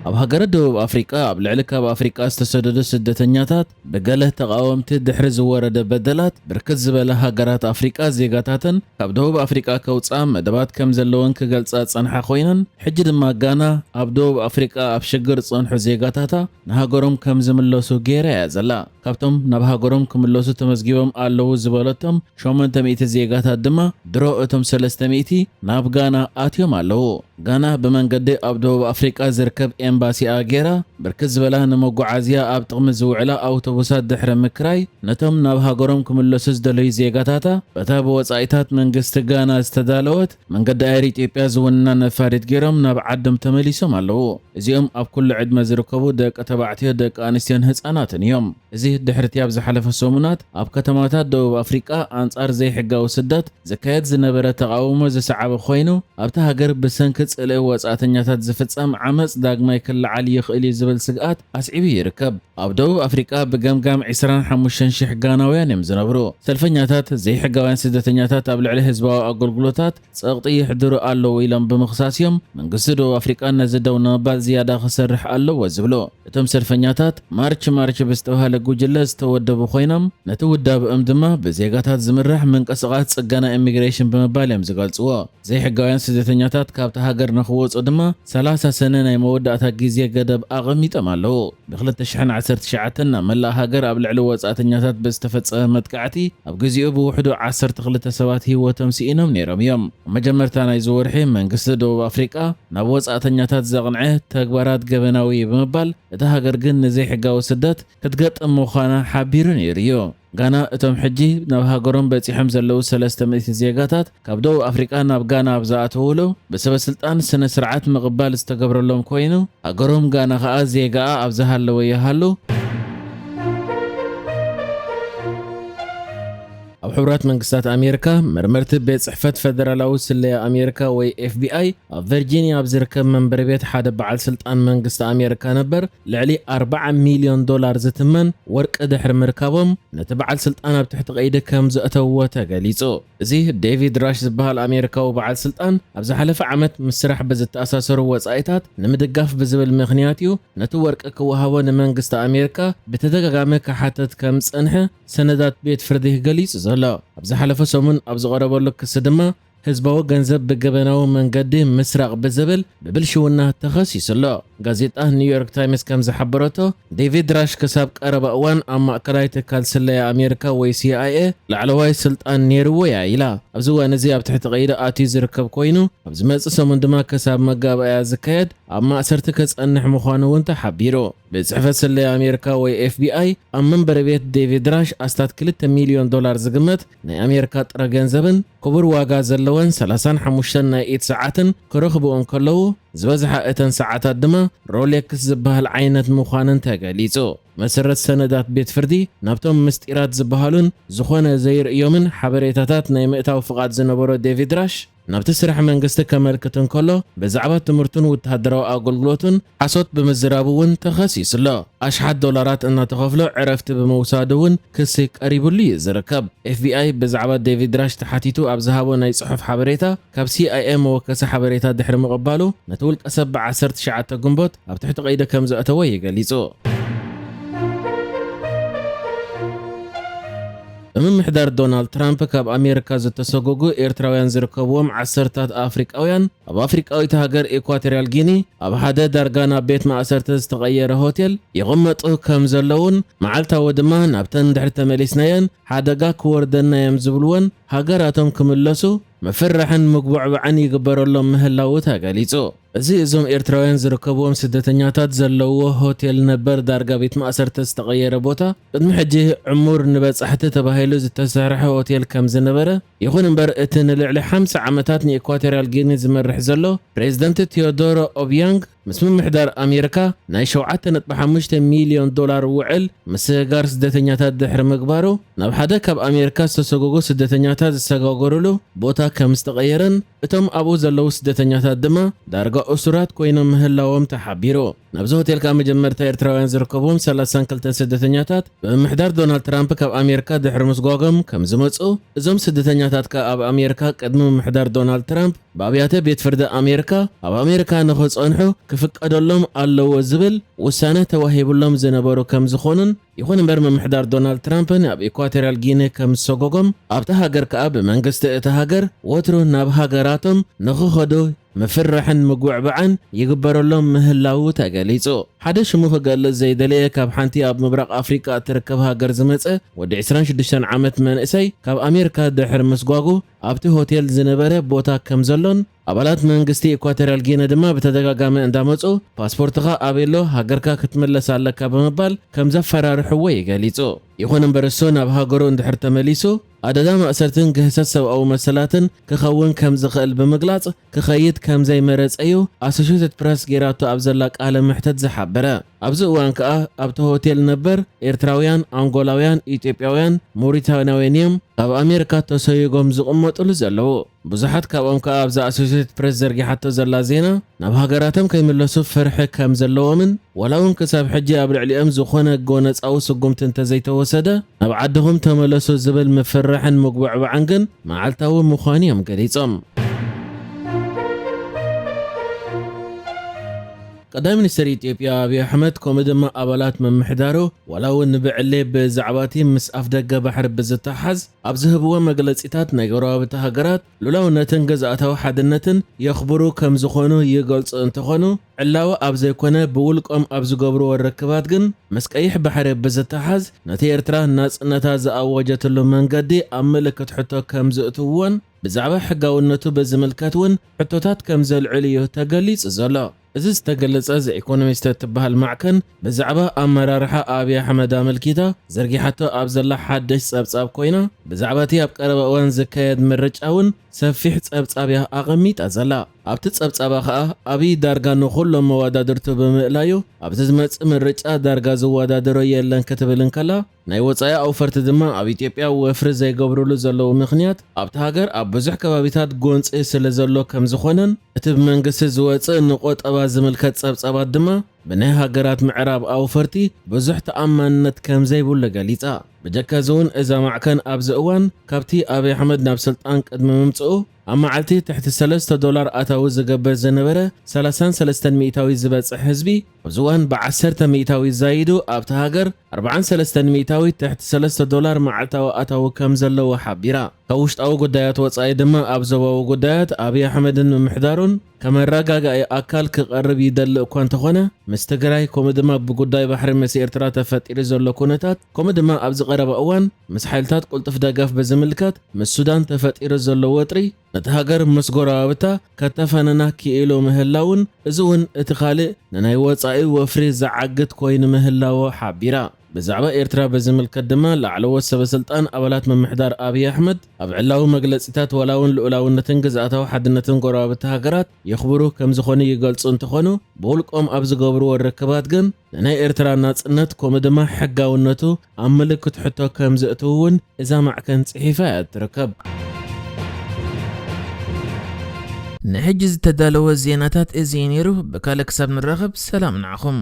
ኣብ ሃገረ ደቡብ ኣፍሪቃ ኣብ ልዕሊ ካብ ኣፍሪቃ ዝተሰደዱ ስደተኛታት ብገለ ተቓወምቲ ድሕሪ ዝወረደ በደላት፣ ብርክት ዝበለ ሃገራት ኣፍሪቃ ዜጋታተን ካብ ደቡብ ኣፍሪቃ ከውፅኣ መደባት ከም ዘለወን ክገልጻ ጸንሓ ኮይነን፣ ሕጂ ድማ ጋና ኣብ ደቡብ ኣፍሪቃ ኣብ ሽግር ዝጸንሑ ዜጋታታ ንሃገሮም ከም ዝምለሱ ገይራ እያ ዘላ። ካብቶም ናብ ሃገሮም ክምለሱ ተመዝጊቦም ኣለዉ ዝበለቶም ሸሞንተ ሚእቲ ዜጋታት ድማ ድሮ እቶም ሰለስተ ሚእቲ ናብ ጋና ኣትዮም ኣለዉ። ጋና ብመንገዲ ኣብ ደቡብ ኣፍሪቃ ዝርከብ ኤምባሲኣ ገይራ፣ ብርክት ዝበላ ንመጓዓዝያ ኣብ ጥቕሚ ዝውዕላ ኣውቶቡሳት ድሕሪ ምክራይ፣ ነቶም ናብ ሃገሮም ክምለሱ ዝደለዩ ዜጋታታ በታ ብወጻኢታት መንግስቲ ጋና ዝተዳለወት መንገዲ ኣየር ኢትዮጵያ ዝውንና ነፋሪት ገይሮም ናብ ዓዶም ተመሊሶም ኣለዉ። እዚኦም ኣብ ኩሉ ዕድመ ዝርከቡ ደቂ ተባዕትዮ፣ ደቂ ኣንስትዮን ህጻናትን እዮም። እዚ ድሕርቲ ኣብ ዝሓለፈ ሰሙናት ኣብ ከተማታት ደቡብ ኣፍሪቃ ኣንጻር ዘይሕጋዊ ስደት ዝካየድ ዝነበረ ተቓውሞ ዝሰዓበ ኮይኑ፣ ኣብታ ሃገር ብሰንኪ ጽልኢ ወጻእተኛታት ዝፍጸም ዓመጽ ዳግማይ ክለዓል ይኽእል እዩ ዝብል ስግኣት ኣስዒቡ ይርከብ። ኣብ ደቡብ ኣፍሪቃ ብገምጋም ዕስራን ሓሙሽተን ሽሕ ጋናውያን እዮም ዝነብሩ። ሰልፈኛታት ዘይሕጋውያን ስደተኛታት ኣብ ልዕሊ ህዝባዊ ኣገልግሎታት ጸቕጢ የሕድሩ ኣለዉ ኢሎም ብምኽሳስ እዮም መንግስቲ ደቡብ ኣፍሪቃ ነዚ ደው ንምባል ዝያዳ ክሰርሕ ኣለዎ ዝብሉ። እቶም ሰልፈኛታት ማርች ማርች ብዝተባህለ ጉጅለ ዝተወደቡ ኮይኖም፣ ነቲ ውዳብኦም ድማ ብዜጋታት ዝምራሕ ምንቅስቓስ ጽገና ኢሚግሬሽን ብምባል እዮም ዝገልጽዎ። ዘይሕጋውያን ስደተኛታት ካብታ ሃገር ንኽወጹ ድማ ሰላሳ ሰነ ናይ መወዳእታ ግዜ ገደብ ኣቐሚጦም ኣለዉ። ብ ክልተ ሽሕን ዓሰርተ ትሽዓተን ናብ መላእ ሃገር ኣብ ልዕሊ ወጻእተኛታት ብዝተፈጸመ መጥቃዕቲ ኣብ ግዜኡ ብውሕዱ ዓሰርተ ክልተ ሰባት ህይወቶም ስኢኖም ነይሮም እዮም። ኣብ መጀመርታ ናይዚ ወርሒ መንግስቲ ደቡብ ኣፍሪቃ ናብ ወጻእተኛታት ዘቕንዐ ተግባራት ገበናዊ እዩ ብምባል፣ እታ ሃገር ግን ንዘይሕጋዊ ስደት ክትገጥም ምዃና ሓቢሩ ነይሩ እዩ። ጋና እቶም ሕጂ ናብ ሃገሮም በጺሖም ዘለዉ ሰለስተ ሚእቲ ዜጋታት ካብ ደቡብ ኣፍሪቃ ናብ ጋና ኣብ ዝኣተውሉ ብሰበ ስልጣን ስነ ስርዓት ምቕባል ዝተገብረሎም ኮይኑ፣ ሃገሮም ጋና ከኣ ዜጋኣ ኣብ ዝሃለወ ይሃሉ። ኣብ ሕቡራት መንግስታት ኣሜሪካ መርመርቲ ቤት ጽሕፈት ፈደራላዊ ስለያ ኣሜሪካ ወይ ኤፍቢኣይ ኣብ ቨርጂኒያ ኣብ ዝርከብ መንበሪ ቤት ሓደ በዓል ስልጣን መንግስቲ ኣሜሪካ ነበር ልዕሊ ኣርባዓ ሚልዮን ዶላር ዝትመን ወርቂ ድሕሪ ምርካቦም፣ ነቲ በዓል ስልጣን ኣብ ትሕቲ ቀይዲ ከም ዘእተውዎ ተገሊጹ። እዚ ዴቪድ ራሽ ዝበሃል ኣሜሪካዊ በዓል ስልጣን፣ ኣብ ዝሓለፈ ዓመት ምስ ስራሕ ብዝተኣሳሰሩ ወጻኢታት ንምድጋፍ ብዝብል ምኽንያት እዩ ነቲ ወርቂ ክወሃቦ ንመንግስቲ ኣሜሪካ ብተደጋጋሚ ክሓተት ከም ዝጸንሐ ሰነዳት ቤት ፍርዲ ገሊጹ ዘሎ። ኣብ ዝሓለፈ ሰሙን ኣብ ዝቐረበሉ ክሲ ድማ፣ ህዝባዊ ገንዘብ ብገበናዊ መንገዲ ምስራቕ ብዝብል ብብልሽውና ተኸሲሱ ኣሎ። ጋዜጣ ኒውዮርክ ታይምስ ከም ዝሓበረቶ፣ ዴቪድ ራሽ ክሳብ ቀረባ እዋን ኣብ ማእከላይ ትካል ስለያ ኣሜሪካ ወይ ሲኣይኤ ላዕለዋይ ስልጣን ነይርዎ እያ ኢላ። ኣብዚ እዋን እዚ ኣብ ትሕቲ ቀይዲ ኣትዩ ዝርከብ ኮይኑ፣ ኣብ ዝመጽእ ሰሙን ድማ ክሳብ መጋባእያ ዝካየድ ኣብ ማእሰርቲ ክጸንሕ ምዃኑ እውን ተሓቢሩ። ቤት ጽሕፈት ስለያ ኣሜሪካ ወይ ኤፍቢኣይ ኣብ መንበሪ ቤት ዴቪድ ራሽ ኣስታት ክልተ ሚልዮን ዶላር ዝግመት ናይ ኣሜሪካ ጥረ ገንዘብን ክቡር ዋጋ ዘለወን ሰላሳን ሓሙሽተን ናይ ኢድ ሰዓትን ክረኽቡ እንከለዉ፣ ዝበዝሓ እተን ሰዓታት ድማ ሮሌክስ ዝበሃል ዓይነት ምዃነን ተገሊጹ። መሰረት ሰነዳት ቤት ፍርዲ፣ ናብቶም ምስጢራት ዝበሃሉን ዝኾነ ዘይርእዮምን ሓበሬታታት ናይ ምእታው ፍቓድ ዝነበሮ ዴቪድ ራሽ፣ ናብቲ ስራሕ መንግስቲ ከመልክት እንከሎ፣ ብዛዕባ ትምህርቱን ወተሃደራዊ ኣገልግሎቱን ሓሶት ብምዝራቡ እውን ተኸሲሱ ኣሎ። ኣሽሓት ዶላራት እናተኸፍሎ ዕረፍቲ ብምውሳዱ እውን ክሲ ቀሪቡሉ እዩ ዝርከብ። ኤፍቢኣይ ብዛዕባ ዴቪድ ራሽ ተሓቲቱ ኣብ ዝሃቦ ናይ ጽሑፍ ሓበሬታ፣ ካብ ሲኣይኤ መወከሲ ሓበሬታ ድሕሪ ምቕባሉ፣ ነቲ ውልቀ ሰብ ብ ዓሰርተ ትሽዓተ ግንቦት ኣብ ትሕቲ ቀይዲ ከም ዘእተዎ እዩ ገሊጹ። ብምምሕዳር ዶናልድ ትራምፕ ካብ ኣሜሪካ ዝተሰጎጉ ኤርትራውያን ዝርከብዎም ዓሰርታት ኣፍሪቃውያን፣ ኣብ ኣፍሪቃዊት ሃገር ኢኳቶርያል ጊኒ ኣብ ሓደ ዳርጋ ናብ ቤት ማእሰርቲ ዝተቐየረ ሆቴል ይቕመጡ ከም ዘለዉን፣ መዓልታዊ ድማ ናብተን ድሕሪ ተመሊስናየን ሓደጋ ክወርደና እዮም ዝብልወን ሃገራቶም ክምለሱ ምፍርራሕን ምጉብዕባዕን ይግበረሎም ምህላዉ ተገሊጹ። እዚ እዞም ኤርትራውያን ዝርከብዎም ስደተኛታት ዘለውዎ ሆቴል ነበር ዳርጋ ቤት ማእሰርቲ ዝተቐየረ ቦታ፣ ቅድሚ ሕጂ ዕሙር ንበጻሕቲ ተባሂሉ ዝተሰርሐ ሆቴል ከም ዝነበረ፣ ይኹን እምበር እቲ ንልዕሊ ሓምሳ ዓመታት ንኢኳቶርያል ጊኒ ዝመርሕ ዘሎ ፕሬዝደንት ቴዎዶሮ ኦቢያንግ፣ ምስ ምምሕዳር ኣሜሪካ ናይ ሸውዓተ ነጥቢ ሓሙሽተ ሚልዮን ዶላር ውዕል ምስግጋር ስደተኛታት ድሕሪ ምግባሩ፣ ናብ ሓደ ካብ ኣሜሪካ ዝተሰጎጉ ስደተኛታት ዝሰጋገሩሉ ቦታ ከም ዝተቐየረን፣ እቶም ኣብኡ ዘለዉ ስደተኛታት ድማ ዳርጋ እሱራት ኮይኖም ምህላዎም ተሓቢሩ። ናብዚ ሆቴል ከኣ መጀመርታ ኤርትራውያን ዝርከብዎም ሰላሳን ክልተን ስደተኛታት ብምምሕዳር ዶናልድ ትራምፕ ካብ ኣሜሪካ ድሕሪ ምስጓጎም ከም ዝመጹ፣ እዞም ስደተኛታት ከኣ ኣብ ኣሜሪካ ቅድሚ ምምሕዳር ዶናልድ ትራምፕ ብኣብያተ ቤት ፍርዲ ኣሜሪካ ኣብ ኣሜሪካ ንኽጸንሑ ክፍቀደሎም ኣለዎ ዝብል ውሳነ ተዋሂብሎም ዝነበሩ ከም ዝኾኑን፣ ይኹን እምበር ምምሕዳር ዶናልድ ትራምፕ ናብ ኢኳቶርያል ጊኒ ከም ዝሰጎጎም፣ ኣብታ ሃገር ከኣ ብመንግስቲ እታ ሃገር ወትሩ ናብ ሃገራቶም ንኽኸዱ ምፍርራሕን ምጉዕባዕን ይግበረሎም ምህላዉ ተገሊጹ። ሓደ ሽሙ ክገልጽ ዘይደለየ ካብ ሓንቲ ኣብ ምብራቕ ኣፍሪቃ እትርከብ ሃገር ዝመጸ ወዲ ዕስራን ሽዱሽተን ዓመት መንእሰይ ካብ ኣሜሪካ ድሕሪ ምስጓጉ ኣብቲ ሆቴል ዝነበረ ቦታ ከም ዘሎን ኣባላት መንግስቲ ኢኳቶርያል ጊነ ድማ ብተደጋጋሚ እንዳመጹ ፓስፖርትኻ ኣበይ ኣሎ ሃገርካ ክትምለስ ኣለካ ብምባል ከም ዘፈራርሕዎ እዩ ገሊጹ። ይኹን እምበር እሱ ናብ ሃገሩ እንድሕር ተመሊሱ ኣደዳ ማእሰርትን ግህሰት ሰብኣዊ መሰላትን ክኸውን ከም ዝኽእል ብምግላጽ ክኸይድ ከም ዘይመረጸ እዩ ኣሶሼትድ ፕረስ ጌራቶ ኣብ ዘላ ቃለ መሕተት ዝሓበረ። ኣብዚ እዋን ከኣ ኣብቲ ሆቴል ነበር ኤርትራውያን፣ ኣንጎላውያን፣ ኢትዮጵያውያን፣ ሞሪታንያውያን እዮም ኣብ ኣሜሪካ ተሰይጎም ዝቕመጥሉ ዘለዉ። ብዙሓት ካብኦም ከኣ ኣብዛ ኣሶሼትድ ፕረስ ዘርጊሓቶ ዘላ ዜና ናብ ሃገራቶም ከይምለሱ ፍርሒ ከም ዘለዎምን ዋላ እውን ክሳብ ሕጂ ኣብ ልዕሊኦም ዝኾነ ጎነጻዊ ስጉምቲ እንተዘይተወሰደ ናብ ዓድኹም ተመለሱ ዝብል ምፍርራሕን ምጉብዕባዕን ግን መዓልታዊ ምዃኑ እዮም ገሊጾም። ቀዳማይ ሚኒስትር ኢትዮጵያ ኣብይ ኣሕመድ ከምኡ ድማ ኣባላት ምምሕዳሩ ዋላ እውን ብዕሌ ብዛዕባ እቲ ምስ ኣፍደገ ባሕሪ ብዝተሓዝ ኣብ ዝህብዎ መግለጺታት ናይ ጎረባብቲ ሃገራት ሉላውነትን ግዝኣታዊ ሓድነትን የኽብሩ ከም ዝኾኑ ይገልጹ እንተኾኑ ዕላዊ ኣብ ዘይኮነ ብውልቆም ኣብ ዝገብርዎ ርክባት ግን ምስ ቀይሕ ባሕሪ ብዝተሓዝ ነቲ ኤርትራ ናጽነታ ዝኣወጀትሉ መንገዲ ኣብ ምልክት ሕቶ ከም ዝእትውዎን ብዛዕባ ሕጋውነቱ ብዝምልከት እውን ሕቶታት ከም ዘልዕሉ እዩ ተገሊጹ ዘሎ። እዚ ዝተገለጸ ዘ ኢኮኖሚስት እትበሃል ማዕከን ብዛዕባ ኣመራርሓ ኣብይ ኣሕመድ ኣመልኪታ ዘርጊሓቶ ኣብ ዘላ ሓደሽ ጸብጻብ ኮይና ብዛዕባ እቲ ኣብ ቀረባ እዋን ዝካየድ ምርጫ እውን ሰፊሕ ጸብጻብ እያ ኣቐሚጣ ዘላ። ኣብቲ ጸብጻባ ከኣ ኣብይ ዳርጋ ንኹሎም መወዳድርቱ ብምእላዩ ኣብዚ ዝመጽእ ምርጫ ዳርጋ ዝወዳደሮ የለን ክትብል እንከላ ናይ ወጻኢ ኣውፈርቲ ድማ ኣብ ኢትዮጵያ ወፍሪ ዘይገብርሉ ዘለዉ ምኽንያት ኣብቲ ሃገር ኣብ ብዙሕ ከባቢታት ጎንጺ ስለ ዘሎ ከም ዝኾነን እቲ ብመንግስቲ ዝወጽእ ንቆጠባ ዝምልከት ጸብጻባት ድማ ብናይ ሃገራት ምዕራብ ኣውፈርቲ ብዙሕ ተኣማንነት ከም ዘይብሉ ገሊጻ። ብጀካ እዚ እውን እዛ ማዕከን ኣብዚ እዋን ካብቲ ኣብይ ኣሕመድ ናብ ስልጣን ቅድሚ ምምጽኡ ኣብ መዓልቲ ትሕቲ ሰለስተ ዶላር ኣታዊ ዝገብር ዝነበረ ሰላሳን ሰለስተን ሚእታዊ ዝበጽሕ ህዝቢ ኣብዚ እዋን ብዓሰርተ ሚእታዊ ዛይዱ ኣብቲ ሃገር ኣርባዓን ሰለስተን ሚእታዊ ትሕቲ ሰለስተ ዶላር መዓልታዊ ኣታዊ ከም ዘለዎ ሓቢራ። ካብ ውሽጣዊ ጉዳያት ወጻኢ ድማ ኣብ ዞባዊ ጉዳያት ኣብይ ኣሕመድን ምምሕዳሩን ከመረጋጋኢ ኣካል ክቐርብ ይደሊ እኳ እንተኾነ ምስ ትግራይ ከምኡ ድማ ብጉዳይ ባሕሪ ምስ ኤርትራ ተፈጢሩ ዘሎ ኩነታት ከምኡ ድማ ኣብዚ ቀረባ እዋን ምስ ሓይልታት ቁልጡፍ ደገፍ ብዝምልከት ምስ ሱዳን ተፈጢሩ ዘሎ ወጥሪ ነቲ ሃገር ምስ ጎረባብታ ከተፈነና ክኢሉ ምህላውን እዚ እውን እቲ ካልእ ንናይ ወጻኢ ወፍሪ ዝዓግት ኮይኑ ምህላዎ ሓቢራ። ብዛዕባ ኤርትራ ብዝምልከት ድማ ላዕለዎት ሰበስልጣን ኣባላት ምምሕዳር ኣብይ ኣሕመድ ኣብ ዕላዊ መግለጺታት ዋላ እውን ልኡላውነትን ግዝኣታዊ ሓድነትን ጎረባብቲ ሃገራት የኽብሩ ከም ዝኾኑ ይገልጹ እንተኾኑ ብውልቆም ኣብ ዝገብርዎ ርክባት ግን ንናይ ኤርትራ ናጽነት ከምኡ ድማ ሕጋውነቱ ኣብ ምልክት ሕቶ ከም ዘእትው እውን እዛ ማዕከን ጽሒፋ እያ እትርከብ። ንሕጂ ዝተዳለወ ዜናታት እዚ እዩ ነይሩ። ብካልእ ክሳብ ንራኸብ ሰላም ንዓኹም።